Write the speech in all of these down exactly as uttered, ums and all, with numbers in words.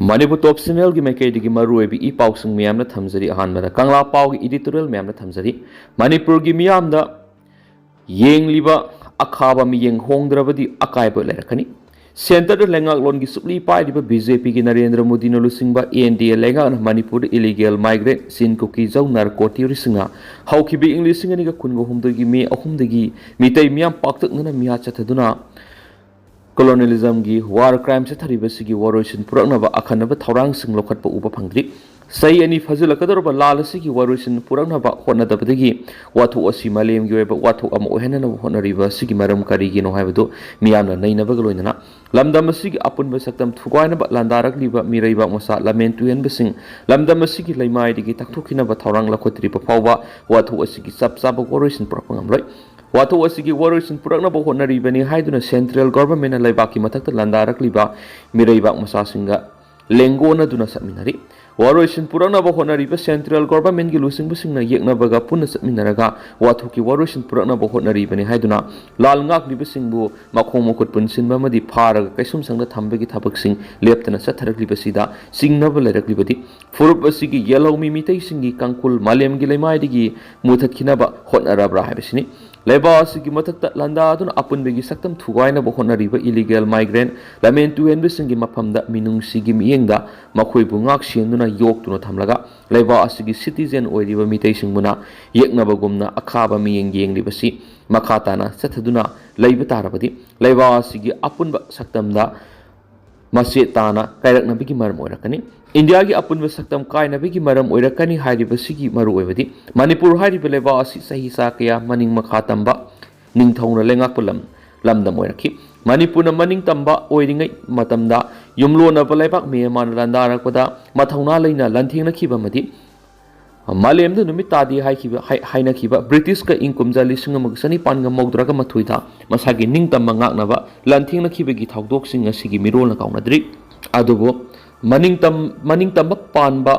ꯃꯅꯤꯄꯨꯔ ꯇꯣꯞ ꯆꯦꯅꯦꯜꯒꯤ ꯃꯥꯏꯀꯩꯗꯒꯤ ꯃꯔꯨꯑꯣꯏꯕ ꯏ ꯄꯥꯎꯁꯤꯡ ꯃꯌꯥꯝꯅ ꯊꯝꯖꯔꯤ꯫ ꯑꯍꯥꯟꯕꯗ ꯀꯪꯂꯥ ꯄꯥꯎꯒꯤ ꯏꯗꯤꯇꯣꯔꯤꯌꯦꯜ ꯃꯌꯥꯝꯅ ꯊꯝꯖꯔꯤ꯫ ꯃꯅꯤꯄꯨꯔꯒꯤ ꯃꯤꯌꯥꯝꯗ ꯌꯦꯡꯂꯤꯕ ꯑꯈꯥꯕ ꯃꯤꯠꯌꯦꯡ ꯍꯣꯡꯗ꯭ꯔꯕꯗꯤ ꯑꯀꯥꯏꯕ ꯂꯩꯔꯛꯀꯅꯤ꯫ ꯁꯦꯟꯇꯔꯗ ꯂꯩꯉꯥꯛꯂꯣꯟꯒꯤ ꯁꯨꯛꯂꯤ ꯄꯥꯏꯔꯤꯕ ꯕꯤ ꯖꯦ ꯄꯤꯒꯤ ꯅꯔꯦꯟꯗ꯭ꯔ ꯃꯣꯗꯤꯅ ꯂꯨꯆꯤꯡꯕ ꯑꯦꯟ ꯗꯤ ꯑꯦ ꯂꯩꯉꯥꯛꯅ ꯃꯅꯤꯄꯨꯔꯗ ꯏꯂꯤꯒꯦꯜ ꯃꯥꯏꯒ꯭ꯔꯦꯟꯠ, ꯆꯤꯟ ꯀꯨꯀꯤ ꯖꯧ, ꯅꯥꯔꯀꯣ ꯇꯦꯔꯣꯔꯤꯁꯁꯤꯡꯅ ꯍꯧꯈꯤꯕ ꯏꯪ ꯂꯤꯁꯤꯡ ꯑꯅꯤꯒ ꯀꯨꯟꯒ ꯍꯨꯝꯗꯣꯏꯒꯤ ꯃꯦ ꯑꯍꯨꯝꯗꯒꯤ ꯃꯤꯇꯩ ꯃꯤꯌꯥꯝ ꯄꯥꯛꯇꯛꯅꯅ ꯃꯤꯍꯥꯠ ꯆꯠꯊꯗꯨꯅ ꯀꯣꯂꯣꯅꯤꯌꯦꯂꯤꯖꯝꯒꯤ ꯋꯥꯔ ꯀ꯭ꯔꯥꯏꯝ ꯆꯠꯊꯔꯤꯕꯁꯤꯒꯤ ꯋꯥꯔꯣꯏꯁꯤꯟ ꯄꯨꯔꯛꯅꯕ ꯑꯈꯟꯅꯕ ꯊꯧꯔꯥꯡꯁꯤꯡ ꯂꯧꯈꯠꯄ ꯎꯕ ꯐꯪꯗ꯭ꯔꯤ꯫ ꯆꯍꯤ ꯑꯅꯤ ꯐꯥꯖꯤꯜꯂꯛꯀꯗꯧꯔꯕ ꯂꯥꯜ ꯑꯁꯤꯒꯤ ꯋꯥꯔꯣꯏꯁꯤꯟ ꯄꯨꯔꯛꯅꯕ ꯍꯣꯠꯅꯗꯕꯗꯒꯤ ꯋꯥꯊꯣꯛ ꯑꯁꯤ ꯃꯥꯂꯦꯝꯒꯤ ꯑꯣꯏꯕ ꯋꯥꯊꯣꯛ ꯑꯃ ꯑꯣꯏꯍꯟꯅꯅꯕ ꯍꯣꯠꯅꯔꯤꯕ ꯑꯁꯤꯒꯤ ꯃꯔꯝ ꯀꯔꯤꯒꯤꯅꯣ ꯍꯥꯏꯕꯗꯨ ꯃꯤꯌꯥꯝꯅ ꯅꯩꯅꯕꯒ ꯂꯣꯏꯅꯅ ꯂꯝꯗꯝ ꯑꯁꯤꯒꯤ ꯑꯄꯨꯟꯕ ꯁꯛꯇꯝ ꯊꯨꯒꯥꯏꯅꯕ ꯂꯥꯟꯗꯥꯔꯛꯂꯤꯕ ꯃꯤꯔꯩꯕꯥꯛ ꯃꯆꯥ ꯂꯝꯍꯦꯟ ꯇꯨꯍꯦꯟꯕꯁꯤꯡ ꯂꯝꯗꯝ ꯑꯁꯤꯒꯤ ꯂꯩꯃꯥꯏꯗꯒꯤ ꯇꯛꯊꯣꯛꯈꯤꯅꯕ ꯊꯧꯔꯥꯡ ꯂꯧꯈꯠꯇ꯭ꯔꯤꯕ ꯐꯥꯎꯕ ꯋꯥꯊꯣꯛ ꯑꯁꯤꯒꯤ ꯆꯞ ꯆꯥꯕ ꯋꯥꯔꯣꯏꯁꯤꯟ ꯄꯨꯔꯛꯄ ꯉꯝꯂꯣꯏ꯫ ꯋꯥꯊꯣꯛ ꯑꯁꯤꯒꯤ ꯋꯥꯔꯣꯏꯁꯤꯟ ꯄꯨꯔꯛꯅꯕ ꯍꯣꯠꯅꯔꯤꯕꯅꯤ ꯍꯥꯏꯗꯨꯅ ꯁꯦꯟꯇ꯭ꯔꯦꯜ ꯒꯣꯚꯔꯟꯃꯦꯟꯠꯅ ꯂꯩꯕꯥꯛꯀꯤ ꯃꯊꯛꯇ ꯂꯥꯟꯗꯥꯔꯛꯂꯤꯕ ꯃꯤꯔꯩꯕꯥꯛ ꯃꯆꯥꯁꯤꯡꯒ ꯂꯦꯡꯒꯣꯟꯅꯗꯨꯅ ꯆꯠꯃꯤꯟꯅꯔꯤ꯫ ꯋꯥꯔꯣꯏꯁꯤꯟ ꯄꯨꯔꯛꯅꯕ ꯍꯣꯠꯅꯔꯤꯕ ꯁꯦꯟꯇ꯭ꯔꯦꯜ ꯒꯣꯚꯔꯟꯃꯦꯟꯠꯀꯤ ꯂꯨꯆꯤꯡꯕꯁꯤꯡꯅ ꯌꯦꯛꯅꯕꯒ ꯄꯨꯟꯅ ꯆꯠꯃꯤꯟꯅꯔꯒ ꯋꯥꯊꯣꯛꯀꯤ ꯋꯥꯔꯣꯏꯁꯤꯟ ꯄꯨꯔꯛꯅꯕ ꯍꯣꯠꯅꯔꯤꯕꯅꯤ ꯍꯥꯏꯗꯨꯅ ꯂꯥꯜ ꯉꯥꯛꯂꯤꯕꯁꯤꯡꯕꯨ ꯃꯈꯣꯡ ꯃꯈꯨꯠ ꯄꯨꯟꯁꯤꯟꯕ ꯑꯃꯗꯤ ꯐꯥꯔꯒ ꯀꯩꯁꯨꯝꯁꯪꯗ ꯊꯝꯕꯒꯤ ꯊꯕꯛꯁꯤꯡ ꯂꯦꯞꯇꯅ ꯆꯠꯊꯔꯛꯂꯤꯕꯁꯤꯗ ꯆꯤꯡꯅꯕ ꯂꯩꯔꯛꯂꯤꯕꯗꯤ ꯐꯨꯔꯨꯞ ꯑꯁꯤꯒꯤ ꯌꯦꯜꯍꯧꯃꯤ ꯃꯤꯇꯩꯁꯤꯡꯒꯤ ꯀꯥꯡꯈꯨꯜ ꯃꯥꯂꯦꯝꯒꯤ ꯂꯩꯃꯥꯏꯗꯒꯤ ꯃꯨꯊꯠꯈꯤꯅꯕ ꯍꯣꯠꯅꯔꯕ꯭ꯔꯥ ꯍꯥꯏꯕꯁꯤꯅꯤ꯫ ꯂꯩꯕꯥꯛ ꯑꯁꯤꯒꯤ ꯃꯊꯛꯇ ꯂꯥꯟꯗꯥꯗꯨꯅ ꯑꯄꯨꯟꯕꯒꯤ ꯁꯛꯇꯝ ꯊꯨꯒꯥꯏꯅꯕ ꯍꯣꯠꯅꯔꯤꯕ ꯏꯂꯤꯒꯦꯜ ꯃꯥꯏꯒ꯭ꯔꯦꯟꯠ, ꯂꯝꯍꯦꯟ ꯇꯨꯍꯦꯟꯕꯁꯤꯡꯒꯤ ꯃꯐꯝꯗ ꯃꯤꯅꯨꯡꯁꯤꯒꯤ ꯃꯤꯠꯌꯦꯡꯗ ꯃꯈꯣꯏꯕꯨ ꯉꯥꯛ ꯁꯦꯟꯗꯨꯅ ꯌꯣꯛꯇꯨꯅ ꯊꯝꯂꯒ ꯂꯩꯕꯥꯛ ꯑꯁꯤꯒꯤ ꯁꯤꯇꯤꯖꯦꯟ ꯑꯣꯏꯔꯤꯕ ꯃꯤꯇꯩꯁꯤꯡꯕꯨꯅ ꯌꯦꯛꯅꯕꯒꯨꯝꯅ ꯑꯈꯥꯕ ꯃꯤꯠꯌꯦꯡ ꯌꯦꯡꯂꯤꯕꯁꯤ ꯃꯈꯥ ꯇꯥꯅ ꯆꯠꯊꯗꯨꯅ ꯂꯩꯕ ꯇꯥꯔꯕꯗꯤ ꯂꯩꯕꯥꯛ ꯑꯁꯤꯒꯤ ꯑꯄꯨꯟꯕ ꯁꯛꯇꯝꯗ ꯃꯆꯦꯠ ꯇꯥꯅ ꯀꯥꯏꯔꯛꯅꯕꯒꯤ ꯃꯔꯝ ꯑꯣꯏꯔꯛꯀꯅꯤ꯫ ꯏꯟꯗꯤꯌꯥꯒꯤ ꯑꯄꯨꯟꯕ ꯁꯛꯇꯝ ꯀꯥꯏꯅꯕꯒꯤ ꯃꯔꯝ ꯑꯣꯏꯔꯛꯀꯅꯤ ꯍꯥꯏꯔꯤꯕꯁꯤꯒꯤ ꯃꯔꯨꯑꯣꯏꯕꯗꯤ ꯃꯅꯤꯄꯨꯔ ꯍꯥꯏꯔꯤꯕ ꯂꯩꯕꯥꯛ ꯑꯁꯤ ꯆꯍꯤ ꯆꯥ ꯀꯌꯥ ꯃꯅꯤꯡ ꯃꯈꯥ ꯇꯝꯕ ꯅꯤꯡꯊꯧꯅ ꯂꯩꯉꯥꯛꯄ ꯂꯝ, ꯂꯝꯗꯝ ꯑꯣꯏꯔꯛꯈꯤ꯫ ꯃꯅꯤꯄꯨꯔꯅ ꯃꯅꯤꯡ ꯇꯝꯕ ꯑꯣꯏꯔꯤꯉꯩ ꯃꯇꯝꯗ ꯌꯨꯝꯂꯣꯟꯅꯕ ꯂꯩꯕꯥꯛ ꯃ꯭ꯌꯥꯟꯃꯥꯔꯅ ꯂꯥꯟꯗꯥꯔꯛꯄꯗ ꯃꯊꯧꯅꯥ ꯂꯩꯅ ꯂꯥꯟꯊꯦꯡꯅꯈꯤꯕ ꯑꯃꯗꯤ ꯃꯥꯂꯦꯝꯗ ꯅꯨꯃꯤꯠ ꯇꯥꯗꯦ ꯍꯥꯏꯈꯤꯕ, ꯍꯥꯏ-, ꯍꯥꯏꯅꯈꯤꯕ ꯕ꯭ꯔꯤꯇꯤꯁꯀ ꯏꯪ ꯀꯨꯝꯖꯥ ꯂꯤꯁꯤꯡ ꯑꯃꯒ ꯆꯅꯤꯄꯥꯟꯒ ꯃꯧꯗ꯭ꯔꯥꯒ ꯃꯥꯊꯣꯏꯗ ꯃꯁꯥꯒꯤ ꯅꯤꯡꯇꯝꯕ ꯉꯥꯛꯅꯕ ꯂꯥꯟꯊꯦꯡꯅꯈꯤꯕꯒꯤ ꯊꯧꯗꯣꯛꯁꯤꯡ ꯑꯁꯤꯒꯤ ꯃꯤꯔꯣꯜꯅ ꯀꯥꯎꯅꯗ꯭ꯔꯤ꯫ ꯑꯗꯨꯕꯨ ꯃꯅꯤꯡꯇꯝ-, ꯃꯅꯤꯡꯇꯝꯕ ꯄꯥꯟꯕ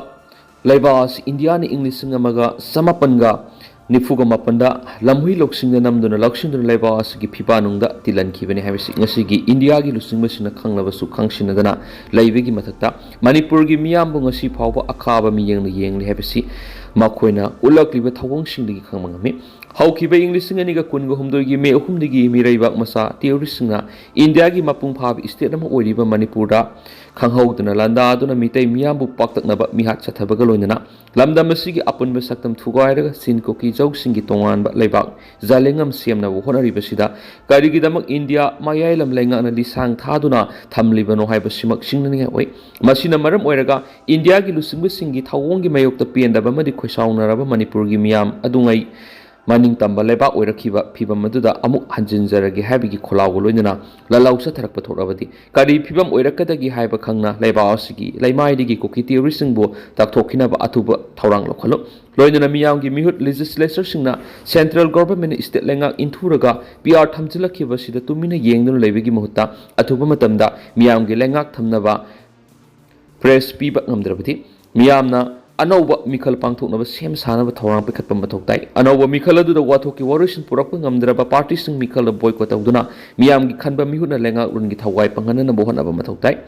ꯂꯩꯕꯥꯛ ꯑꯁꯤ ꯏꯟꯗꯤꯌꯥꯅ ꯏꯪ ꯂꯤꯁꯤꯡ ꯑꯃꯒ ꯆꯃꯥꯄꯟꯒ ꯅꯤꯐꯨꯒ ꯃꯥꯄꯟꯗ ꯂꯝꯍꯨꯏ ꯂꯧꯁꯤꯡꯗ ꯅꯝꯗꯨꯅ ꯂꯧꯁꯤꯟꯗꯨꯅ ꯂꯩꯕꯥꯛ ꯑꯁꯤꯒꯤ ꯐꯤꯕꯥꯟꯅꯨꯡꯗ ꯇꯤꯜꯍꯟꯈꯤꯕꯅꯤ ꯍꯥꯏꯕꯁꯤ ꯉꯁꯤꯒꯤ ꯏꯟꯗꯤꯌꯥꯒꯤ ꯂꯨꯆꯤꯡꯕꯁꯤꯡꯅ ꯈꯪꯂꯕꯁꯨ ꯈꯪꯁꯤꯟꯅꯗꯅ ꯂꯩꯕꯒꯤ ꯃꯊꯛꯇ, ꯃꯅꯤꯄꯨꯔꯒꯤ ꯃꯤꯌꯥꯝꯕꯨ ꯉꯁꯤ ꯐꯥꯎꯕ ꯑꯈꯥꯕ ꯃꯤꯠꯌꯦꯡꯅ ꯌꯦꯡꯂꯤ ꯍꯥꯏꯕꯁꯤ ꯃꯈꯣꯏꯅ ꯎꯠꯂꯛꯂꯤꯕ ꯊꯧꯑꯣꯡꯁꯤꯡꯗꯒꯤ ꯈꯪꯕ ꯉꯝꯃꯤ꯫ ꯍꯧꯈꯤꯕ ꯏꯪ ꯂꯤꯁꯤꯡ ꯑꯅꯤꯒ ꯀꯨꯟꯒ ꯍꯨꯝꯗꯣꯏꯒꯤ ꯃꯦ ꯑꯍꯨꯝꯗꯒꯤ ꯃꯤꯔꯩꯕꯥꯛ ꯃꯆꯥ ꯇꯦꯔꯣꯔꯤꯁꯁꯤꯡꯅ ꯏꯟꯗꯤꯌꯥꯒꯤ ꯃꯄꯨꯡ ꯐꯥꯕ ꯏꯁꯇꯦꯠ ꯑꯃ ꯑꯣꯏꯔꯤꯕ ꯃꯅꯤꯄꯨꯔꯗ ꯈꯪꯍꯧꯗꯅ ꯂꯥꯟꯗꯥꯗꯨꯅ ꯃꯤꯇꯩ ꯃꯤꯌꯥꯝꯕꯨ ꯄꯥꯛꯇꯛꯅꯕ ꯃꯤꯍꯥꯠ ꯆꯠꯊꯕꯒ ꯂꯣꯏꯅꯅ ꯂꯝꯗꯝ ꯑꯁꯤꯒꯤ ꯑꯄꯨꯟꯕ ꯁꯛꯇꯝ ꯊꯨꯒꯥꯏꯔꯒ ꯆꯤꯟ ꯀꯨꯀꯤ ꯖꯧꯁꯤꯡꯒꯤ ꯇꯣꯉꯥꯟꯕ ꯂꯩꯕꯥꯛ ꯖꯥꯂꯦꯡꯉꯝ ꯁꯦꯝꯅꯕ ꯍꯣꯠꯅꯔꯤꯕꯁꯤꯗ ꯀꯔꯤꯒꯤꯗꯃꯛ ꯏꯟꯗꯤꯌꯥ ꯃꯌꯥꯏ ꯂꯝ ꯂꯩꯉꯥꯛꯅ ꯂꯤꯁꯥꯡ ꯊꯥꯗꯨꯅ ꯊꯝꯂꯤꯕꯅꯣ ꯍꯥꯏꯕꯁꯤꯃꯛ ꯁꯤꯡꯅꯅꯤꯡꯉꯥꯏ ꯑꯣꯏ꯫ ꯃꯁꯤꯅ ꯃꯔꯝ ꯑꯣꯏꯔꯒ ꯏꯟꯗꯤꯌꯥꯒꯤ ꯂꯨꯆꯤꯡꯕꯁꯤꯡꯒꯤ ꯊꯧꯑꯣꯡꯒꯤ ꯃꯥꯌꯣꯛꯇ ꯄꯦꯟꯗꯕ ꯑꯃꯗꯤ ꯈꯣꯏꯁꯥꯎꯅꯔꯕ ꯃꯅꯤꯄꯨꯔꯒꯤ ꯃꯤꯌꯥꯝ ꯑꯗꯨꯉꯩ ꯃꯅꯤꯡ ꯇꯝꯕ ꯂꯩꯕꯥꯛ ꯑꯣꯏꯔꯛꯈꯤꯕ ꯐꯤꯕꯝ ꯑꯗꯨꯗ ꯑꯃꯨꯛ ꯍꯟꯖꯤꯟꯖꯔꯒꯦ ꯍꯥꯏꯕꯒꯤ ꯈꯣꯜꯂꯥꯎꯒ ꯂꯣꯏꯅꯅ ꯂꯥꯂꯧ ꯆꯠꯊꯔꯛꯄ ꯊꯣꯛꯂꯕꯗꯤ ꯀꯔꯤ ꯐꯤꯕꯝ ꯑꯣꯏꯔꯛꯀꯗꯒꯦ ꯍꯥꯏꯕ ꯈꯪꯅ ꯂꯩꯕꯥꯛ ꯑꯁꯤꯒꯤ ꯂꯩꯃꯥꯏꯗꯒꯤ ꯀꯨꯀꯤ ꯇꯦꯔꯣꯔꯤꯁꯁꯤꯡꯕꯨ ꯇꯥꯛꯊꯣꯛꯈꯤꯅꯕ ꯑꯊꯨꯕ ꯊꯧꯔꯥꯡ ꯂꯧꯈꯠꯂꯨ꯫ ꯂꯣꯏꯅꯅ ꯃꯤꯌꯥꯝꯒꯤ ꯃꯤꯍꯨꯠ ꯂꯦꯖꯤꯁꯂꯦꯆꯔꯁꯤꯡꯅ ꯁꯦꯟꯇ꯭ꯔꯦꯜ ꯒꯣꯚꯔꯟꯃꯦꯟꯠꯅ ꯏꯁꯇꯦꯠ ꯂꯩꯉꯥꯛ ꯏꯟꯊꯨꯔꯒ ꯄꯤ ꯑꯥꯔ ꯊꯝꯖꯤꯜꯂꯛꯈꯤꯕꯁꯤꯗ ꯇꯨꯃꯤꯟꯅ ꯌꯦꯡꯗꯨꯅ ꯂꯩꯕꯒꯤ ꯃꯍꯨꯠꯇ ꯑꯊꯨꯕ ꯃꯇꯝꯗ ꯃꯤꯌꯥꯝꯒꯤ ꯂꯩꯉꯥꯛ ꯊꯝꯅꯕ ꯄ꯭ꯔꯦꯁ ꯄꯤꯕ ꯉꯝꯗ꯭ꯔꯕꯗꯤ ꯃꯤꯌꯥꯝꯅ ꯑꯅꯧꯕ ꯃꯤꯈꯜ ꯄꯥꯡꯊꯣꯛꯅꯕ ꯁꯦꯝ ꯁꯥꯅꯕ ꯊꯧꯔꯥꯡ ꯄꯥꯏꯈꯠꯄ ꯃꯊꯧ ꯇꯥꯏ꯫ ꯑꯅꯧꯕ ꯃꯤꯈꯜ ꯑꯗꯨꯗ ꯋꯥꯊꯣꯛꯀꯤ ꯋꯥꯔꯣꯏꯁꯤꯟ ꯄꯨꯔꯛꯄ ꯉꯝꯗ꯭ꯔꯕ ꯄꯥꯔꯇꯤꯁꯤꯡ ꯃꯤꯈꯜꯗ ꯕꯣꯏꯀꯣꯠ ꯇꯧꯗꯨꯅ ꯃꯤꯌꯥꯝꯒꯤ ꯈꯟꯕ ꯃꯤꯍꯨꯠꯅ ꯂꯩꯉꯥꯛꯂꯣꯟꯒꯤ ꯊꯋꯥꯏ ꯄꯥꯡꯍꯟꯅꯅꯕ ꯍꯣꯠꯅꯕ ꯃꯊꯧ ꯇꯥꯏ꯫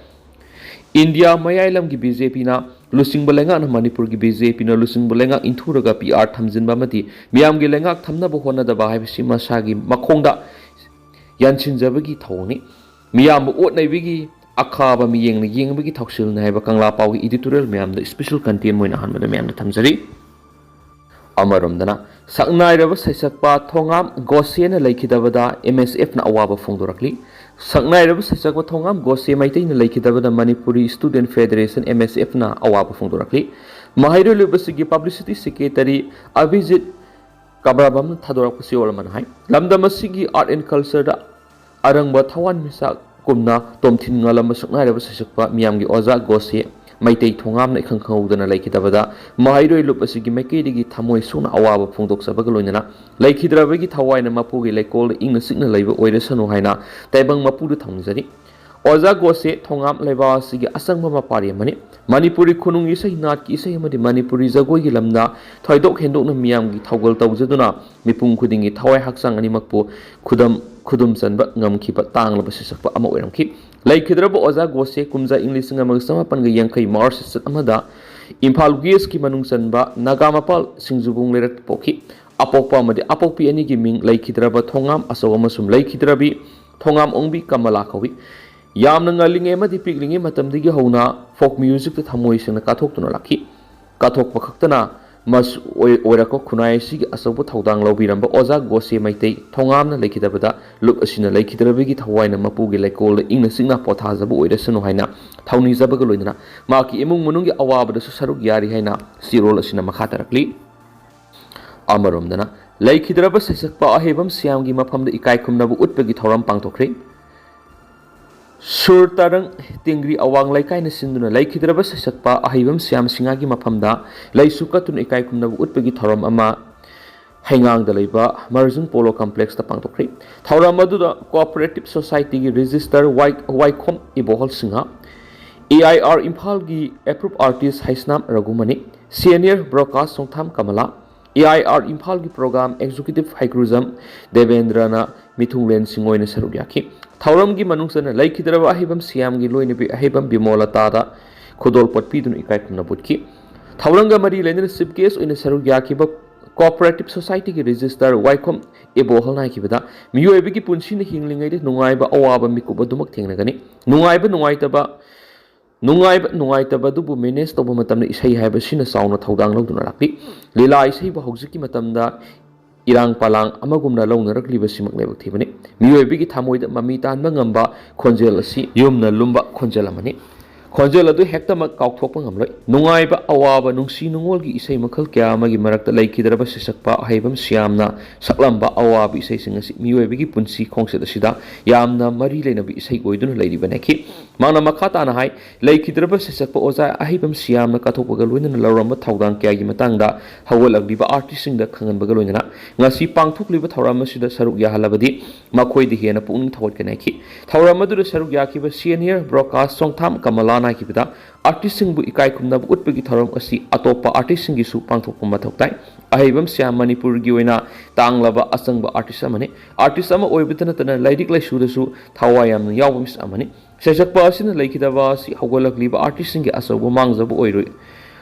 ꯏꯟꯗꯤꯌꯥ ꯃꯌꯥꯏ ꯂꯝꯒꯤ ꯕꯤ ꯖꯦ ꯄꯤꯅ ꯂꯨꯆꯤꯡꯕ ꯂꯩꯉꯥꯛꯅ ꯃꯅꯤꯄꯨꯔꯒꯤ ꯕꯤ ꯖꯦ ꯄꯤꯅ ꯂꯨꯆꯤꯡꯕ ꯂꯩꯉꯥꯛ ꯏꯟꯊꯨꯔꯒ ꯄꯤ ꯑꯥꯔ ꯊꯝꯖꯤꯟꯕ ꯑꯃꯗꯤ ꯃꯤꯌꯥꯝꯒꯤ ꯂꯩꯉꯥꯛ ꯊꯝꯅꯕ ꯍꯣꯠꯅꯗꯕ ꯍꯥꯏꯕꯁꯤ ꯃꯁꯥꯒꯤ ꯃꯈꯣꯡꯗ ꯌꯥꯟꯁꯤꯟꯖꯕꯒꯤ ꯊꯧꯑꯣꯡꯅꯤ꯫ ꯃꯤꯌꯥꯝꯕꯨ ꯑꯣꯠ ꯅꯩꯕꯒꯤ ꯑꯈꯥꯕ ꯃꯤꯠꯌꯦꯡꯅ ꯌꯦꯡꯕꯒꯤ ꯊꯧꯁꯤꯜꯅꯤ ꯍꯥꯏꯕ ꯀꯪꯂꯥ ꯄꯥꯎꯒꯤ ꯏꯗꯤꯇꯣꯔꯤꯌꯦꯜ ꯃꯌꯥꯝꯗ ꯏꯁꯄꯤꯁꯦꯜ ꯀꯟꯇꯦꯟ ꯑꯣꯏꯅ ꯑꯍꯥꯟꯕꯗ ꯃꯌꯥꯝꯗ ꯊꯝꯖꯔꯤ꯫ ꯑꯃꯔꯣꯝꯗꯅ, ꯁꯛꯅꯥꯏꯔꯕ ꯁꯩꯁꯛꯄ ꯊꯣꯉꯥꯝ ꯒꯣꯁꯦꯅ ꯂꯩꯈꯤꯗꯕꯗ ꯑꯦꯝ ꯑꯦꯁ ꯑꯦꯐꯅ ꯑꯋꯥꯕ ꯐꯣꯡꯗꯣꯔꯛꯂꯤ꯫ ꯁꯛꯅꯥꯏꯔꯕ ꯁꯩꯁꯛꯄ ꯊꯣꯉꯥꯝ ꯒꯣꯁꯦ ꯃꯩꯇꯩꯅ ꯂꯩꯈꯤꯗꯕꯗ ꯃꯅꯤꯄꯨꯔꯤ ꯁ꯭ꯇꯨꯗꯦꯟꯠ ꯐꯦꯗꯔꯦꯁꯟ, ꯑꯦꯝ ꯑꯦꯁ ꯑꯦꯐꯅ ꯑꯋꯥꯕ ꯐꯣꯡꯗꯣꯔꯛꯂꯤ꯫ ꯃꯍꯩꯔꯣꯏ ꯂꯨꯞ ꯑꯁꯤꯒꯤ ꯄꯕ꯭ꯂꯤꯁꯤꯇꯤ ꯁꯦꯀ꯭ꯔꯦꯇꯔꯤ ꯑꯚꯤꯖꯤꯠ ꯀꯕ꯭ꯔꯕꯝꯅ ꯊꯥꯗꯣꯔꯛꯄ ꯆꯦꯔꯣꯜ ꯑꯃꯅ ꯍꯥꯏ, ꯂꯝꯗꯝ ꯑꯁꯤꯒꯤ ꯑꯥꯔꯠ ꯑꯦꯟ ꯀꯜꯆꯔꯗ ꯑꯔꯪꯕ ꯊꯋꯥꯟꯃꯤꯆꯥꯛ ꯀꯨꯝꯅ ꯇꯣꯝꯊꯤꯟ ꯉꯥꯜꯂꯝꯕ ꯁꯛꯅꯥꯏꯔꯕ ꯁꯩꯁꯛꯄ ꯃꯤꯌꯥꯝꯒꯤ ꯑꯣꯖꯥ ꯒꯣꯁꯦ ꯃꯩꯇꯩ ꯊꯣꯉꯥꯝꯅ ꯏꯈꯪ ꯈꯪꯍꯧꯗꯅ ꯂꯩꯈꯤꯗꯕꯗ ꯃꯍꯩꯔꯣꯏ ꯂꯨꯞ ꯑꯁꯤꯒꯤ ꯃꯥꯏꯀꯩꯗꯒꯤ ꯊꯃꯣꯏ ꯁꯣꯛꯅ ꯑꯋꯥꯕ ꯐꯣꯡꯗꯣꯛꯆꯕꯒ ꯂꯣꯏꯅꯅ ꯂꯩꯈꯤꯗ꯭ꯔꯕꯒꯤ ꯊꯋꯥꯏꯅ ꯃꯄꯨꯒꯤ ꯂꯩꯀꯣꯜꯗ ꯏꯪꯅ ꯆꯤꯛꯅ ꯂꯩꯕ ꯑꯣꯏꯔꯁꯅꯨ ꯍꯥꯏꯅ ꯇꯥꯏꯕꯪ ꯃꯄꯨꯗ ꯊꯧꯅꯤꯖꯔꯤ꯫ ꯑꯣꯖꯥ ꯒꯣꯁꯦ ꯊꯣꯉꯥꯝ ꯂꯩꯕꯥꯛ ꯑꯁꯤꯒꯤ ꯑꯆꯪꯕ ꯃꯄꯥꯔꯤ ꯑꯃꯅꯤ꯫ ꯃꯅꯤꯄꯨꯔꯤ ꯈꯨꯅꯨꯡ ꯏꯁꯩ ꯅꯥꯠꯀꯤ ꯏꯁꯩ ꯑꯃꯗꯤ ꯃꯅꯤꯄꯨꯔꯤ ꯖꯒꯣꯏꯒꯤ ꯂꯝꯗ ꯊꯣꯏꯗꯣꯛ ꯍꯦꯟꯗꯣꯛꯅ ꯃꯤꯌꯥꯝꯒꯤ ꯊꯧꯒꯜ ꯇꯧꯖꯗꯨꯅ ꯃꯤꯄꯨꯝ ꯈꯨꯗꯤꯡꯒꯤ ꯊꯋꯥꯏ ꯍꯛꯆꯥꯡ ꯑꯅꯤꯃꯛꯄꯨ ꯈꯨꯗꯝ ꯈꯨꯗꯨꯝ ꯆꯟꯕ ꯉꯝꯈꯤꯕ ꯇꯥꯡꯂꯕ ꯁꯩꯁꯛꯄ ꯑꯃ ꯑꯣꯏꯔꯝꯈꯤ꯫ ꯂꯩꯈꯤꯗ꯭ꯔꯕ ꯑꯣꯖꯥ ꯒꯣꯁꯦ ꯀꯨꯝꯖꯥ ꯏꯪ ꯂꯤꯁꯤꯡ ꯑꯃꯒ ꯆꯃꯥꯄꯟꯒ ꯌꯥꯡꯈꯩ ꯃꯥꯔꯆ ꯆꯥꯇ꯭ꯔꯦꯠ ꯑꯃꯗ ꯏꯝꯐꯥꯜ ꯋꯦꯁꯀꯤ ꯃꯅꯨꯡ ꯆꯟꯕ ꯅꯥꯒꯥꯃꯄꯥꯜ ꯁꯤꯡꯖꯨꯕꯨꯡ ꯂꯩꯔꯛꯇ ꯄꯣꯛꯈꯤ꯫ ꯑꯄꯣꯛꯄ ꯑꯃꯗꯤ ꯑꯄꯣꯛꯄꯤ ꯑꯅꯤꯒꯤ ꯃꯤꯡ ꯂꯩꯈꯤꯗ꯭ꯔꯕ ꯊꯣꯉꯥꯝ ꯑꯆꯧ ꯑꯃꯁꯨꯡ ꯂꯩꯈꯤꯗ꯭ꯔꯕꯤ ꯊꯣꯉꯥꯝ ꯑꯣꯡꯕꯤ ꯀꯃꯂꯥ ꯀꯧꯏ꯫ ꯌꯥꯝꯅ ꯉꯜꯂꯤꯉꯩ ꯑꯃꯗꯤ ꯄꯤꯛꯂꯤꯉꯩ ꯃꯇꯝꯗꯒꯤ ꯍꯧꯅ ꯐꯣꯛ ꯃ꯭ꯌꯨꯖꯤꯛꯇ ꯊꯃꯣꯏ ꯁꯦꯡꯅ ꯀꯠꯊꯣꯛꯇꯨꯅ ꯂꯥꯛꯈꯤ꯫ ꯀꯠꯊꯣꯛꯄ ꯈꯛꯇꯅ ꯃꯁ-, ꯑꯣꯏ-, ꯑꯣꯏꯔꯛꯄ ꯈꯨꯟꯅꯥꯏ ꯑꯁꯤꯒꯤ ꯑꯆꯧꯕ ꯊꯧꯗꯥꯡ ꯂꯧꯕꯤꯔꯝꯕ ꯑꯣꯖꯥ ꯒꯣꯁꯦ ꯃꯩꯇꯩ ꯊꯣꯉꯥꯝꯅ ꯂꯩꯈꯤꯗꯕꯗ ꯂꯨꯞ ꯑꯁꯤꯅ ꯂꯩꯈꯤꯗ꯭ꯔꯕꯒꯤ ꯊꯋꯥꯏꯅ ꯃꯄꯨꯒꯤ ꯂꯩꯀꯣꯜꯗ ꯏꯪꯅ ꯆꯤꯛꯅ ꯄꯣꯊꯥꯖꯕ ꯑꯣꯏꯔꯁꯅꯨ ꯍꯥꯏꯅ ꯊꯧꯅꯤꯖꯕꯒ ꯂꯣꯏꯅꯅ ꯃꯍꯥꯛꯀꯤ ꯏꯃꯨꯡ ꯃꯅꯨꯡꯒꯤ ꯑꯋꯥꯕꯗꯁꯨ ꯁꯔꯨꯛ ꯌꯥꯔꯤ ꯍꯥꯏꯅ ꯆꯦꯔꯣꯜ ꯑꯁꯤꯅ ꯃꯈꯥ ꯇꯥꯔꯛꯂꯤ꯫ ꯑꯃꯔꯣꯝꯗꯅ ꯂꯩꯈꯤꯗ꯭ꯔꯕ ꯁꯩꯁꯛꯄ ꯑꯍꯩꯕꯝ ꯁ꯭ꯌꯥꯝꯒꯤ ꯃꯐꯝꯗ ꯏꯀꯥꯏ ꯈꯨꯝꯅꯕ ꯎꯠꯄꯒꯤ ꯊꯧꯔꯝ ꯄꯥꯡꯊꯣꯛꯈ꯭ꯔꯦ꯫ ꯁꯨꯔ ꯇꯔꯪ ꯇꯦꯡꯒ꯭ꯔꯤ ꯑꯋꯥꯡ ꯂꯩꯀꯥꯏꯅ ꯁꯤꯟꯗꯨꯅ ꯂꯩꯈꯤꯗ꯭ꯔꯕ ꯁꯩꯁꯛꯄ ꯑꯍꯩꯕꯝ ꯁ꯭ꯌꯥꯝ ꯁꯤꯡꯍꯒꯤ ꯃꯐꯝꯗ ꯂꯩꯁꯨ ꯀꯠꯇꯨꯅ ꯏꯀꯥꯏ ꯈꯨꯝꯅꯕ ꯎꯠꯄꯒꯤ ꯊꯧꯔꯝ ꯑꯃ ꯍꯩꯉꯥꯡꯗ ꯂꯩꯕ ꯃꯔꯖꯨꯡ ꯄꯣꯂꯣ ꯀꯝꯄ꯭ꯂꯦꯛꯁꯇ ꯄꯥꯡꯊꯣꯛꯈ꯭ꯔꯦ꯫ ꯊꯧꯔꯝ ꯑꯗꯨꯗ ꯀꯣꯑꯣꯄꯔꯦꯇꯤꯚ ꯁꯣꯁꯥꯏꯇꯤꯒꯤ ꯔꯦꯖꯤꯁꯇꯔ ꯋꯥꯏ-, Waikhom Ibohal Singh, A I R ꯏꯝꯐꯥꯜꯒꯤ approved artist Heisnam Raghumani, senior broadcast Songtham Kamala, A I R ꯏꯝꯐꯥꯜꯒꯤ ꯄ꯭ꯔꯣꯒ꯭ꯔꯥꯝ ꯑꯦꯛꯖꯤꯀ꯭ꯌꯨꯇꯤꯚ ꯍꯩꯀ꯭ꯔꯨꯖꯝ ꯗꯦꯕꯦꯟꯗ꯭ꯔꯅ ꯃꯤꯊꯨꯡꯂꯦꯟꯁꯤꯡ ꯑꯣꯏꯅ ꯁꯔꯨꯛ ꯌꯥꯈꯤ꯫ ꯊꯧꯔꯝꯒꯤ ꯃꯅꯨꯡ ꯆꯟꯅ ꯂꯩꯈꯤꯗ꯭ꯔꯕ ꯑꯍꯩꯕꯝ ꯁꯤꯌꯥꯝꯒꯤ ꯂꯣꯏꯅꯕꯤ ꯑꯍꯩꯕꯝ ꯕꯤꯃꯣꯂꯇꯥꯗ ꯈꯨꯗꯣꯜꯄꯣꯠ ꯄꯤꯗꯨꯅ ꯏꯀꯥꯏ ꯈꯨꯝꯅꯕ ꯎꯠꯈꯤ꯫ ꯊꯧꯔꯝꯒ ꯃꯔꯤ ꯂꯩꯅꯅ ꯆꯤꯐ ꯒꯦꯁ ꯑꯣꯏꯅ ꯁꯔꯨꯛ ꯌꯥꯈꯤꯕ ꯀꯣꯑꯣꯄꯔꯦꯇꯤꯚ ꯁꯣꯁꯥꯏꯇꯤꯒꯤ ꯔꯦꯖꯤꯁꯇꯔ ꯋꯥꯏꯈꯣꯝ ꯏꯕꯣꯍꯜꯅ ꯍꯥꯏꯈꯤꯕꯗ, ꯃꯤꯑꯣꯏꯕꯒꯤ ꯄꯨꯟꯁꯤꯅ ꯍꯤꯡꯂꯤꯉꯩꯗ ꯅꯨꯡꯉꯥꯏꯕ ꯑꯋꯥꯕ ꯃꯤꯀꯨꯞ ꯑꯗꯨꯃꯛ ꯊꯦꯡꯅꯒꯅꯤ꯫ ꯅꯨꯡꯉꯥꯏꯕ ꯅꯨꯡꯉꯥꯏꯇꯕ ꯅꯨꯡꯉꯥꯏꯕ ꯅꯨꯡꯉꯥꯏꯇꯕ ꯑꯗꯨꯕꯨ ꯃꯦꯅꯦꯖ ꯇꯧꯕ ꯃꯇꯝꯗ ꯏꯁꯩ ꯍꯥꯏꯕꯁꯤꯅ ꯆꯥꯎꯅ ꯊꯧꯗꯥꯡ ꯂꯧꯗꯨꯅ ꯂꯥꯛꯂꯤ꯫ ꯂꯤꯂꯥ ꯏꯁꯩꯕꯨ ꯍꯧꯖꯤꯛꯀꯤ ꯃꯇꯝꯗ ꯏꯔꯥꯡ ꯄꯂꯥꯡ ꯑꯃꯒꯨꯝꯅ ꯂꯧꯅꯔꯛꯂꯤꯕꯁꯤꯃꯛ ꯂꯥꯏꯕꯛ ꯊꯤꯕꯅꯤ꯫ ꯃꯤꯑꯣꯏꯕꯒꯤ ꯊꯃꯣꯏꯗ ꯃꯃꯤ ꯇꯥꯍꯟꯕ ꯉꯝꯕ ꯈꯣꯟꯖꯦꯜ ꯑꯁꯤ ꯌꯨꯝꯅ ꯂꯨꯝꯕ ꯈꯣꯟꯖꯦꯜ ꯑꯃꯅꯤ꯫ ꯈꯣꯟꯖꯦꯜ ꯑꯗꯨ ꯍꯦꯛꯇꯃꯛ ꯀꯥꯎꯊꯣꯛꯄ ꯉꯝꯂꯣꯏ꯫ ꯅꯨꯡꯉꯥꯏꯕ, ꯑꯋꯥꯕ, ꯅꯨꯡꯁꯤ ꯅꯨꯡꯉꯣꯜꯒꯤ ꯏꯁꯩ ꯃꯈꯜ ꯀꯌꯥ ꯑꯃꯒꯤ ꯃꯔꯛꯇ ꯂꯩꯈꯤꯗ꯭ꯔꯕ ꯁꯩꯁꯛꯄ ꯑꯍꯩꯕꯝ ꯁ꯭ꯌꯥꯝꯅ ꯁꯛꯂꯝꯕ ꯑꯋꯥꯕ ꯏꯁꯩꯁꯤꯡ ꯑꯁꯤ ꯃꯤꯑꯣꯏꯕꯒꯤ ꯄꯨꯟꯁꯤ ꯈꯣꯡꯆꯠ ꯑꯁꯤꯗ ꯌꯥꯝꯅ ꯃꯔꯤ ꯂꯩꯅꯕ ꯏꯁꯩ ꯑꯣꯏꯗꯨꯅ ꯂꯩꯔꯤꯕꯅꯤ꯫ ꯃꯍꯥꯛꯅ ꯃꯈꯥ ꯇꯥꯅ ꯍꯥꯏ, ꯂꯩꯈꯤꯗ꯭ꯔꯕ ꯁꯩꯁꯛꯄ ꯑꯣꯖꯥ ꯑꯍꯩꯕꯝ ꯁ꯭ꯌꯥꯝꯅ ꯀꯠꯊꯣꯛꯄꯒ ꯂꯣꯏꯅꯅ ꯂꯧꯔꯝꯕ ꯊꯧꯗꯥꯡ ꯀꯌꯥꯒꯤ ꯃꯇꯥꯡꯗ ꯍꯧꯒꯠꯂꯛꯂꯤꯕ ꯑꯥꯔꯇꯤꯁꯁꯤꯡꯗ ꯈꯪꯍꯟꯕꯒ ꯂꯣꯏꯅꯅ ꯉꯁꯤ ꯄꯥꯡꯊꯣꯛꯂꯤꯕ ꯊꯧꯔꯝ ꯑꯁꯤꯗ ꯁꯔꯨꯛ ꯌꯥꯍꯜꯂꯕꯗꯤ ꯃꯈꯣꯏꯗ ꯍꯦꯟꯅ ꯄꯨꯛꯅꯤꯡ ꯊꯧꯒꯠꯀꯅꯤ ꯍꯥꯏꯈꯤ꯫ ꯊꯧꯔꯝ ꯑꯗꯨꯗ ꯁꯔꯨꯛ ꯌꯥꯈꯤꯕ ꯁꯦꯅꯤꯌꯔ ꯕ꯭ꯔꯣꯗꯀꯥꯁ ꯆꯣꯡꯊꯥꯝ ꯀꯃꯂꯥꯅ ꯍꯥꯏꯈꯤꯕꯗ, ꯑꯥꯔꯇꯤꯁꯁꯤꯡꯕꯨ ꯏꯀꯥꯏ ꯈꯨꯝꯅꯕ ꯎꯠꯄꯒꯤ ꯊꯧꯔꯝ ꯑꯁꯤ ꯑꯇꯣꯞꯄ ꯑꯥꯔꯇꯤꯁꯁꯤꯡꯒꯤꯁꯨ ꯄꯥꯡꯊꯣꯛꯄ ꯃꯊꯧ ꯇꯥꯏ꯫ ꯑꯍꯩꯕꯝ ꯁ꯭ꯌꯥꯝ ꯃꯅꯤꯄꯨꯔꯒꯤ ꯑꯣꯏꯅ ꯇꯥꯡꯂꯕ ꯑꯆꯪꯕ ꯑꯥꯔꯇꯤꯁ ꯑꯃꯅꯤ꯫ ꯑꯥꯔꯇꯤꯁ ꯑꯃ ꯑꯣꯏꯕꯇ ꯅꯠꯇꯅ ꯂꯥꯏꯔꯤꯛ ꯂꯥꯏꯁꯨꯗꯁꯨ ꯊꯋꯥꯏ ꯌꯥꯝꯅ ꯌꯥꯎꯕ ꯃꯤꯁꯛ ꯑꯃꯅꯤ꯫ ꯁꯩꯁꯛꯄ ꯑꯁꯤꯅ ꯂꯩꯈꯤꯗꯕ ꯑꯁꯤ ꯍꯧꯒꯠꯂꯛꯂꯤꯕ ꯑꯥꯔꯇꯤꯁꯁꯤꯡꯒꯤ ꯑꯆꯧꯕ ꯃꯥꯡꯖꯕ ꯑꯣꯏꯔꯣꯏ,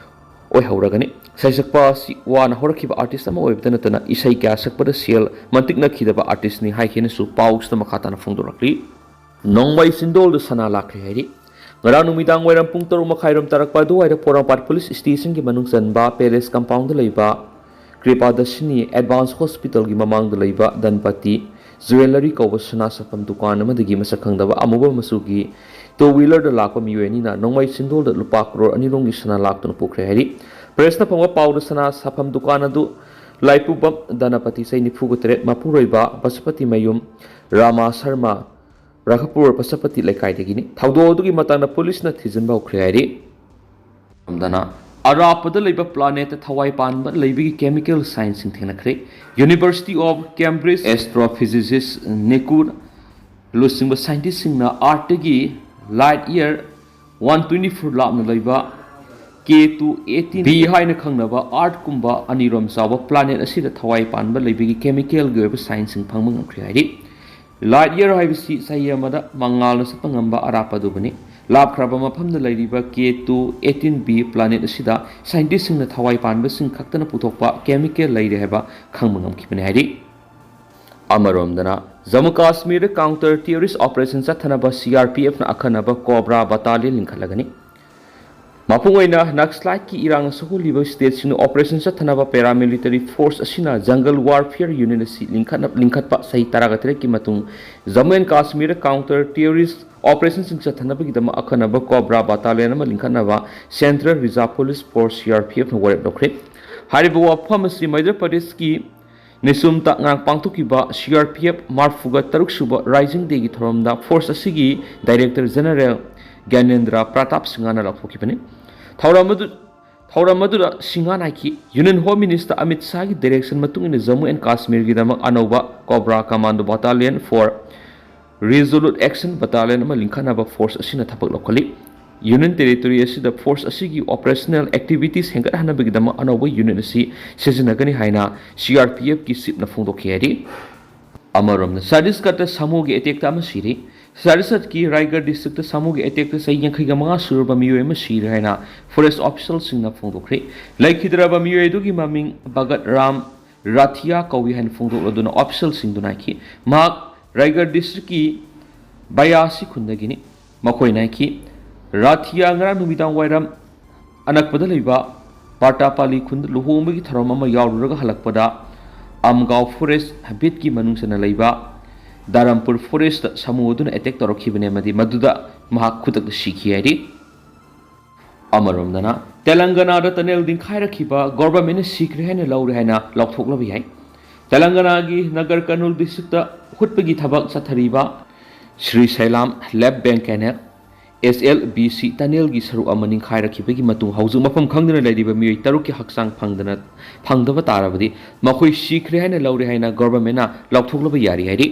ꯑꯣꯏꯍꯧꯔꯒꯅꯤ꯫ ꯁꯩꯁꯛꯄ ꯑꯁꯤ ꯋꯥꯅ ꯍꯧꯔꯛꯈꯤꯕ ꯑꯥꯔꯇꯤꯁ ꯑꯃ ꯑꯣꯏꯕꯇ ꯅꯠꯇꯅ ꯏꯁꯩ ꯀꯌꯥ ꯁꯛꯄꯗ ꯁꯦꯜ ꯃꯟꯇꯤꯛꯅꯈꯤꯗꯕ ꯑꯥꯔꯇꯤꯁꯅꯤ ꯍꯥꯏꯈꯤꯅꯁꯨ ꯄꯥꯎꯁꯤꯗ ꯃꯈꯥ ꯇꯥꯅ ꯐꯣꯡꯗꯣꯔꯛꯂꯤ꯫ ꯅꯣꯡꯃꯩ ꯆꯤꯟꯗꯣꯜꯗ ꯁꯅꯥ ꯂꯥꯛꯈ꯭ꯔꯦ ꯍꯥꯏꯔꯤ꯫ ꯉꯔꯥꯡ ꯅꯨꯃꯤꯗꯥꯡ ꯋꯥꯏꯔꯝ ꯄꯨꯡ ꯇꯔꯨꯛ ꯃꯈꯥꯏꯔꯣꯝ ꯇꯥꯔꯛꯄ ꯑꯗꯨꯋꯥꯏꯗ ꯄꯣꯔꯣꯝꯄꯥꯠ ꯄꯨꯂꯤꯁ ꯁ꯭ꯇꯦꯁꯟꯒꯤ ꯃꯅꯨꯡ ꯆꯟꯕ ꯄꯦꯂꯦꯁ ꯀꯝꯄꯥꯎꯟꯗ ꯂꯩꯕ ꯀ꯭ꯔꯤꯄꯥꯗꯁꯤꯅꯤ ꯑꯦꯗꯚꯥꯟꯁ ꯍꯣꯁꯄꯤꯇꯥꯜꯒꯤ ꯃꯃꯥꯡꯗ ꯂꯩꯕ ꯙꯟꯄꯇꯤ ꯖ꯭ꯋꯦꯂꯔꯤ ꯀꯧꯕ ꯁꯅꯥ ꯁꯥꯐꯝ ꯗꯨꯀꯥꯟ ꯑꯃꯗꯒꯤ ꯃꯁꯛ ꯈꯪꯗꯕ ꯑꯃꯨꯕ ꯃꯆꯨꯒꯤ ꯇꯨ ꯋꯤꯂꯔꯗ ꯂꯥꯛꯄ ꯃꯤꯑꯣꯏ ꯑꯅꯤꯅ ꯅꯣꯡꯃꯩ ꯆꯤꯟꯗꯣꯜꯗ ꯂꯨꯄꯥ ꯀ꯭ꯔꯣꯔ ꯑꯅꯤ ꯔꯣꯝꯒꯤ ꯁꯅꯥ ꯂꯥꯛꯇꯨꯅ ꯄꯨꯈ꯭ꯔꯦ ꯍꯥꯏꯔꯤ꯫ ꯄ꯭ꯔꯦꯁꯅ ꯐꯪꯕ ꯄꯥꯎꯗ ꯁꯅꯥ ꯁꯥꯐꯝ ꯗꯨꯀꯥꯟ ꯑꯗꯨ ꯂꯥꯏꯄꯨꯕꯝ ꯙꯅꯄꯇꯤ, ꯆꯍꯤ ꯅꯤꯐꯨꯒ ꯇꯔꯦꯠ, ꯃꯄꯨꯔꯣꯏꯕ ꯄꯁꯨꯄꯇꯤ ꯃꯌꯨꯝ ꯔꯥꯃꯥ ꯁꯔꯃ, ꯔꯥꯘꯕꯄꯨꯔ ꯄꯁꯨꯄꯇꯤ ꯂꯩꯀꯥꯏꯗꯒꯤꯅꯤ꯫ ꯊꯧꯗꯣꯛ ꯑꯗꯨꯒꯤ ꯃꯇꯥꯡꯗ ꯄꯨꯂꯤꯁꯅ ꯊꯤꯖꯤꯟꯕ ꯍꯧꯈ꯭ꯔꯦ ꯍꯥꯏꯔꯤ꯫ ꯑꯔꯥꯞꯄꯗ ꯂꯩꯕ ꯄ꯭ꯂꯥꯅꯦꯠꯇ ꯊꯋꯥꯏ ꯄꯥꯟꯕ ꯂꯩꯕꯒꯤ ꯀꯦꯃꯤꯀꯦꯜ ꯁꯥꯏꯟꯁꯁꯤꯡ ꯊꯦꯡꯅꯈ꯭ꯔꯦ꯫ University of Cambridge astrophysicist ꯅꯦꯀꯨꯔ ꯂꯨꯆꯤꯡꯕ ꯁꯥꯏꯟꯇꯤꯁꯁꯤꯡꯅ ꯑꯥꯔꯠꯇꯒꯤ light year one twenty four ꯂꯥꯞꯅ ꯂꯩꯕ ꯀꯦ ꯇꯨ ꯑꯦꯇꯤꯟ ꯕꯤ ꯍꯥꯏꯅ ꯈꯪꯅꯕ ꯑꯥꯔꯠꯀꯨꯝꯕ ꯑꯅꯤꯔꯣꯝ ꯆꯥꯎꯕ ꯄ꯭ꯂꯥꯅꯦꯠ ꯑꯁꯤꯗ ꯊꯋꯥꯏ ꯄꯥꯟꯕ ꯂꯩꯕꯒꯤ ꯀꯦꯃꯤꯀꯦꯜꯒꯤ ꯑꯣꯏꯕ ꯁꯥꯏꯟꯁꯁꯤꯡ ꯐꯪꯕ ꯉꯝꯈ꯭ꯔꯦ ꯍꯥꯏꯔꯤ꯫ ꯂꯥꯏꯠ ꯏꯌꯔ ꯍꯥꯏꯕꯁꯤ ꯆꯍꯤ ꯑꯃꯗ ꯃꯉꯥꯜꯅ ꯆꯠꯄ ꯉꯝꯕ ꯑꯔꯥꯞꯄ ꯑꯗꯨꯕꯨꯅꯤ꯫ ꯂꯥꯞꯈ꯭ꯔꯕ ꯃꯐꯝꯗ ꯂꯩꯔꯤꯕ K two eighteen B planet ꯑꯁꯤꯗ ꯁꯥꯏꯟꯇꯤꯁꯁꯤꯡꯅ ꯊꯋꯥꯏ ꯄꯥꯟꯕꯁꯤꯡ ꯈꯛꯇꯅ ꯄꯨꯊꯣꯛꯄ ꯀꯦꯃꯤꯀꯦꯜ ꯂꯩꯔꯦ ꯍꯥꯏꯕ ꯈꯪꯕ ꯉꯝꯈꯤꯕꯅꯤ ꯍꯥꯏꯔꯤ꯫ ꯑꯃꯔꯣꯝꯗꯅ, ꯖꯝꯃꯨ ꯀꯥꯁꯃꯤꯔꯗ ꯀꯥꯎꯟꯇꯔ ꯇꯦꯔꯣꯔꯤꯁ ꯑꯣꯄꯔꯦꯁꯟ ꯆꯠꯊꯅꯕ ꯁꯤ ꯑꯥꯔ ꯄꯤ ꯑꯦꯐꯅ ꯑꯈꯟꯅꯕ ꯀꯣꯕ꯭ꯔꯥ ꯕꯇꯥꯂꯤꯌꯟ ꯂꯤꯡꯈꯠꯂꯒꯅꯤ꯫ ꯃꯄꯨꯡ ꯑꯣꯏꯅ ꯅꯛꯁꯂꯥꯏꯠꯀꯤ ꯏꯔꯥꯡꯅ ꯁꯣꯛꯍꯜꯂꯤꯕ ꯁ꯭ꯇꯦꯠꯁꯤꯡꯗ ꯑꯣꯄꯔꯦꯁꯟ ꯆꯠꯊꯅꯕ ꯄꯦꯔꯥꯃꯤꯂꯤꯇꯔꯤ ꯐꯣꯔꯁ ꯑꯁꯤꯅ ꯖꯪꯒꯜ ꯋꯥꯔꯐꯤꯌꯔ ꯌꯨꯅꯤꯠ ꯑꯁꯤ ꯂꯤꯡꯈꯠꯅ-, ꯂꯤꯡꯈꯠꯄ ꯆꯍꯤ ꯇꯔꯥꯒ ꯇꯔꯦꯠꯀꯤ ꯃꯇꯨꯡ ꯖꯝꯃꯨ ꯑꯦꯟ ꯀꯥꯁꯃꯤꯔꯗ ꯀꯥꯎꯟꯇꯔ ꯇꯦꯔꯣꯔꯤꯁ ꯑꯣꯄꯔꯦꯁꯟꯁꯤꯡ ꯆꯠꯊꯅꯕꯒꯤꯗꯃꯛ ꯑꯈꯟꯅꯕ ꯀꯣꯕ꯭ꯔꯥ ꯕꯇꯥꯂꯤꯌꯟ ꯑꯃ ꯂꯤꯡꯈꯠꯅꯕ Central Reserve Police Force, C R P F ꯅ ꯋꯥꯔꯦꯞ ꯂꯧꯈ꯭ꯔꯦ꯫ ꯍꯥꯏꯔꯤꯕ ꯋꯥꯐꯝ ꯑꯁꯤ ꯃꯙ꯭ꯌ ꯄ꯭ꯔꯗꯦꯁꯀꯤ ꯅꯤꯁꯨꯝꯇ ꯉꯔꯥꯡ ꯄꯥꯡꯊꯣꯛꯈꯤꯕ C R P F ꯃꯔꯤꯐꯨꯒ ꯇꯔꯨꯛ ꯁꯨꯕ Rising Day ꯒꯤ ꯊꯧꯔꯝꯗ ꯐꯣꯔꯁ ꯑꯁꯤꯒꯤ ꯗꯥꯏꯔꯦꯛꯇꯔ ꯖꯦꯅꯔꯦꯜ ꯒ꯭ꯌꯥꯅꯦꯟꯗ꯭ꯔ ꯄ꯭ꯔꯇꯥꯞ ꯁꯤꯡꯍꯅ ꯂꯥꯎꯊꯣꯛꯈꯤꯕꯅꯤ꯫ ꯊꯧꯔꯝ ꯑꯗꯨ, ꯊꯧꯔꯝ ꯑꯗꯨꯗ ꯁꯤꯡꯍꯅ ꯍꯥꯏꯈꯤ, Union Home Minister ꯑꯃꯤꯠ ꯁꯥꯍꯒꯤ ꯗꯥꯏꯔꯦꯛꯁꯟ ꯃꯇꯨꯡ ꯏꯟꯅ ꯖꯝꯃꯨ ꯑꯦꯟ ꯀꯥꯁꯃꯤꯔꯒꯤꯗꯃꯛ ꯑꯅꯧꯕ Cobra Commando Battalion for Resolute Action Battalion ꯑꯃ ꯂꯤꯡꯈꯠꯅꯕ ꯐꯣꯔꯁ ꯑꯁꯤꯅ ꯊꯕꯛ ꯂꯧꯈꯠꯂꯤ꯫ ꯌꯨꯅꯤꯌꯟ ꯇꯦꯔꯤꯇꯣꯔꯤ ꯑꯁꯤꯗ ꯐꯣꯔꯁ ꯑꯁꯤꯒꯤ ꯑꯣꯄꯔꯦꯁꯅꯦꯜ ꯑꯦꯛꯇꯤꯚꯤꯇꯤꯁ ꯍꯦꯟꯒꯠꯍꯟꯅꯕꯒꯤꯗꯃꯛ ꯑꯅꯧꯕ ꯌꯨꯅꯤꯠ ꯑꯁꯤ ꯁꯤꯖꯤꯟꯅꯒꯅꯤ ꯍꯥꯏꯅ C R P F ꯀꯤ ꯆꯤꯐꯅ ꯐꯣꯡꯗꯣꯛꯈꯤ ꯍꯥꯏꯔꯤ꯫ ꯑꯃꯔꯣꯝꯗ, ꯆꯇꯤꯁꯒꯔꯗ ꯁꯥꯃꯨꯒꯤ ꯑꯦꯇꯦꯛꯇ ꯑꯃ ꯁꯤꯔꯤ꯫ ꯆꯇꯤꯁꯒꯔꯗꯀꯤ ꯔꯥꯏꯒꯔ ꯗꯤꯁꯇ꯭ꯔꯤꯛꯇ ꯁꯥꯃꯨꯒꯤ ꯑꯦꯇꯦꯛꯇ ꯆꯍꯤ ꯌꯥꯡꯈꯩꯒ ꯃꯉꯥ ꯁꯨꯔꯕ ꯃꯤꯑꯣꯏ ꯑꯃ ꯁꯤꯔꯦ ꯍꯥꯏꯅ ꯐꯣꯔꯦꯁ ꯑꯣꯐꯤꯁꯤꯌꯦꯜꯁꯤꯡꯅ ꯐꯣꯡꯗꯣꯛꯈ꯭ꯔꯦ꯫ ꯂꯩꯈꯤꯗ꯭ꯔꯕ ꯃꯤꯑꯣꯏ ꯑꯗꯨꯒꯤ ꯃꯃꯤꯡ ꯚꯒꯠ ꯔꯥꯝ ꯔꯥꯊꯤꯌꯥ ꯀꯧꯏ ꯍꯥꯏꯅ ꯐꯣꯡꯗꯣꯛꯂꯗꯨꯅ ꯑꯣꯐꯤꯁꯤꯌꯦꯜꯁꯤꯡꯗꯨꯅ ꯍꯥꯏꯈꯤ꯫ ꯃꯍꯥꯛ ꯔꯥꯏꯒꯔ ꯗꯤꯁꯇ꯭ꯔꯤꯛꯀꯤ ꯕꯌꯥꯁꯤ ꯈꯨꯟꯗꯒꯤꯅꯤ꯫ ꯃꯈꯣꯏꯅ ꯍꯥꯏꯈꯤ, ꯔꯥꯊꯤꯌꯥ ꯉꯔꯥꯡ ꯅꯨꯃꯤꯗꯥꯡ ꯋꯥꯏꯔꯝ ꯑꯅꯛꯄꯗ ꯂꯩꯕ ꯄꯥꯔꯇꯥꯄꯥꯂꯤ ꯈꯨꯟꯗ ꯂꯨꯍꯣꯡꯕꯒꯤ ꯊꯧꯔꯝ ꯑꯃ ꯌꯥꯎꯔꯨꯔꯒ ꯍꯜꯂꯛꯄꯗ ꯑꯝꯒꯥꯎ ꯐꯣꯔꯦꯁ ꯕꯤꯠꯀꯤ ꯃꯅꯨꯡ ꯆꯟꯅ ꯂꯩꯕ ꯗꯥꯔꯝꯄꯨꯔ ꯐꯣꯔꯦꯁꯇ ꯁꯥꯃꯨ ꯑꯗꯨꯅ ꯑꯦꯇꯦꯛ ꯇꯧꯔꯛꯈꯤꯕꯅꯤ ꯑꯃꯗꯤ ꯃꯗꯨꯗ ꯃꯍꯥꯛ ꯈꯨꯗꯛꯇ ꯁꯤꯈꯤ ꯍꯥꯏꯔꯤ꯫ ꯑꯃꯔꯣꯝꯗꯅ, ꯇꯦꯂꯪꯒꯅꯥꯗ ꯇꯅꯦꯜ ꯅꯤꯡꯈꯥꯏꯔꯛꯈꯤꯕ ꯒꯣꯚꯔꯟꯃꯦꯟꯠꯅ ꯁꯤꯈ꯭ꯔꯦ ꯍꯥꯏꯅ ꯂꯧꯔꯦ ꯍꯥꯏꯅ ꯂꯥꯎꯊꯣꯛꯂꯕ ꯌꯥꯏ꯫ ꯇꯦꯂꯪꯒꯅꯥꯒꯤ ꯅꯒꯔ ꯀꯔꯅꯨꯜ ꯗꯤꯁꯇ꯭ꯔꯤꯛꯇ ꯍꯨꯠꯄꯒꯤ ꯊꯕꯛ ꯆꯠꯊꯔꯤꯕ ꯁ꯭ꯔꯤ ꯁꯩꯂꯥꯝ ꯂꯦꯞ bank canal, S L B C, ꯇꯅꯦꯜꯒꯤ ꯁꯔꯨꯛ ꯑꯃ ꯅꯤꯡꯈꯥꯏꯔꯛꯈꯤꯕꯒꯤ ꯃꯇꯨꯡ ꯍꯧꯖꯤꯛ ꯃꯐꯝ ꯈꯪꯗꯅ ꯂꯩꯔꯤꯕ ꯃꯤꯑꯣꯏ ꯇꯔꯨꯛꯀꯤ ꯍꯛꯆꯥꯡ ꯐꯪꯗꯅ, ꯐꯪꯗꯕ ꯇꯥꯔꯕꯗꯤ ꯃꯈꯣꯏ ꯁꯤꯈ꯭ꯔꯦ ꯍꯥꯏꯅ ꯂꯧꯔꯦ ꯍꯥꯏꯅ ꯒꯣꯚꯔꯟꯃꯦꯟꯠꯅ ꯂꯥꯎꯊꯣꯛꯂꯕ ꯌꯥꯔꯤ ꯍꯥꯏꯔꯤ꯫